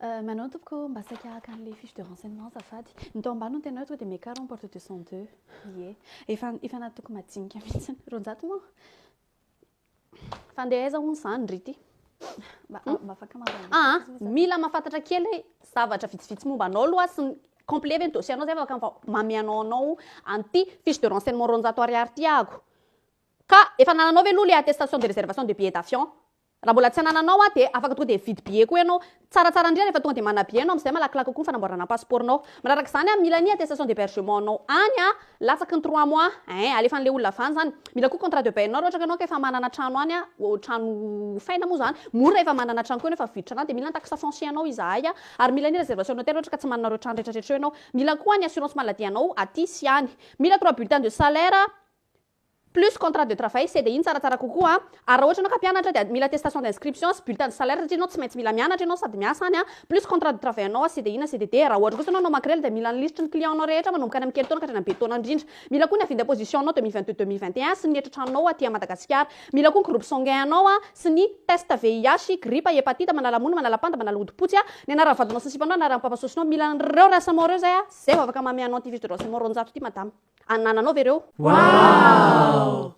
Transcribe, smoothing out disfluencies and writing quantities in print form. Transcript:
Manao tompoko, mba saika haka an'ilay fiche de renseignement azafady. Ny tao ambany no tena hoe tonga dia miakara en porte 202. Ie. Efa natoko madinika mihitsy. 200 moa? Fa andeha aiza hono izany ry ty? Mba afaka manao. Ah, mila mahafantatra kely zavatra vitsivitsy momba anao aloha sy ny complet ve ny dossier anao zay vao afaka manome anao an'ity fiche de renseignement 200 ariary ty ahako. Ka efa anananao ve aloha le attestation de réservation de billet d'avion? Raha mbola tsy anananao a dia afaka tonga dia mividy billet koa ianao. Tsaratsara indrindra rehefa tonga dia manana billet ianao amin'izay malakilaky kokoa ny fanamboarana ny passeport-nao. Manaraka izany a, mila ny attestation d'hébergement anao any a, latsaky ny trois mois ein, alefan'ilay olona avy any izany. Mila koa contrat de bail anao raha ohatra ka ianao ka efa manana trano any a, trano hofaina moa izany, mora efa manana trano koa ianao efa mividy trano any dia mila ny taxe foncier anao izahay a, ary mila ny réservation hôtel raha ohatra ka tsy manana ireo trano rehetrarehetra ireo ianao. Mila koa ny assurance maladie anao aty sy any. Mila trois bulletins de salaire. Plus contrat de travail, CDI ny tsaratsara kokoa an! Ary raha ohatra ianao ka mpianatra dia mila attestation d'inscription sy bulletin de salaire satria ianao tsy maintsy mila mianatra ianao sady miasa any an! Plus contrat de travail anao CDI na CDD. Raha ohatra kosa ianao hanao makrely dia mila ny lisitry ny client nao rehetra manomboka any amin'ny kely taona ka hatrany amin'ny be taona indrindra. Mila koa ny avis d'imposition anao 2022 2021 sy ny hetratranonao aty Madagasikara. Mila koa ny groupe sanguin anao an sy ny test VIH, grippe, hepatite, manala mony, manala panda, manala hodi-potsy an, ny anaran'ny vadinao sy ny sipanao, anaran'ny papa sosinao, mila an'ireo renseignement ireo izay an, zay vao afaka manome anao ity fiche de renseignement 200 ity madama. Anananao ve ireo? Wow!